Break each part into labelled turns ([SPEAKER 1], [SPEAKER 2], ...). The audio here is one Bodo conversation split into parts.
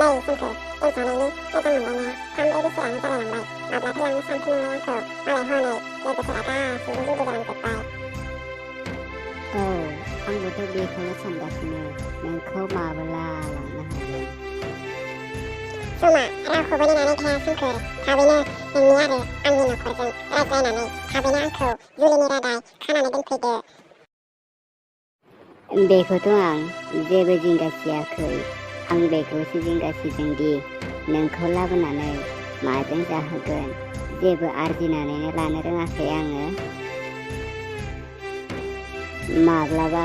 [SPEAKER 1] नै सोमखोर दोनजानायनि मोजां मोनलायनाया थाम बोसोरानो जालायलांबाय माब्लाथो लांनो सानखो नोङो आंखौ मालाय हनै लोगोफोरा गासैबो जुलि जालांजोब्बाय।
[SPEAKER 2] औ आंबोथ' बेखौनो सानगासिनो नोंखौ माब्ला लांनो हागोन।
[SPEAKER 1] समा रावखौबो नेनानै थाया सोमखोर थाबैनो नोंनि आरो आंनि नखरजों रायज्लायनानै थाबैनो आंखौ जुलिनि रादाय खानानै दोनफैदो।
[SPEAKER 2] बेखौथ' आं जेबो जिंगासियाखै। आं बेखौसो जिंगासिदों दि नोंखौ लाबोनानै माजों जाहोगोन। जेबो आरजिनानैनो लानो रोङाखै आङो। माब्लाबा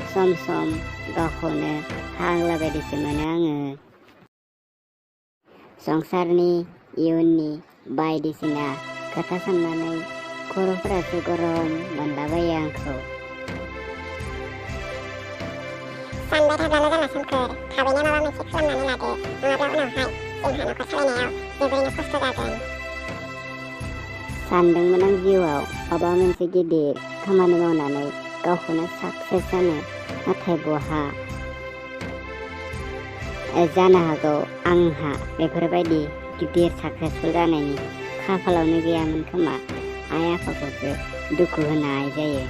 [SPEAKER 2] सम सम गावखौनो फाग्ला बायदिसो मोनो आङो। संसारनि इयुननि बायदिसिना खोथा साननानै खर'फोरासो गरम मोनलाबायो आंखौ।
[SPEAKER 1] सानबाय थाब्लाल' जाला सोमखोर थाबैनो माबा मोनसे खालामनानै लादो नङाब्ला उनावहाय जोंहा नखर सालायनायाव जोबोरैनो खस्थ' जागोन।
[SPEAKER 2] सानदोंमोन आं जिउआव माबा मोनसे गिदिर खामानि मावनानै गावखौनो साक्सेस जानो, नाथाय बहा। जानो हागौ आंहा बेफोरबायदि गिदिर साक्सेसफुल जानायनि खाफालावनो गैयामोन खोमा। आइ आफाखौसो दुखु होनाय जायो।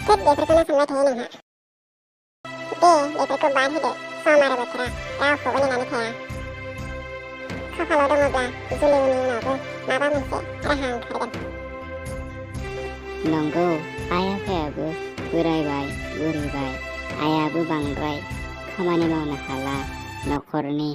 [SPEAKER 1] बेफोरखौनो सानबाय थायो नोंहा। बेफोरखौ बाद होदो। सम आरो बोथोरा रावखौबो नेनानै थाया। खाफालाव दङब्ला जुलिनि उनावबो माबा मोनसे राहा ओंखारगोन।
[SPEAKER 2] नंगौ आइ आफायाबो बोरायबाय बुरिबाय। आइयाबो बांद्राय खामानि मावनो हाला नखरनि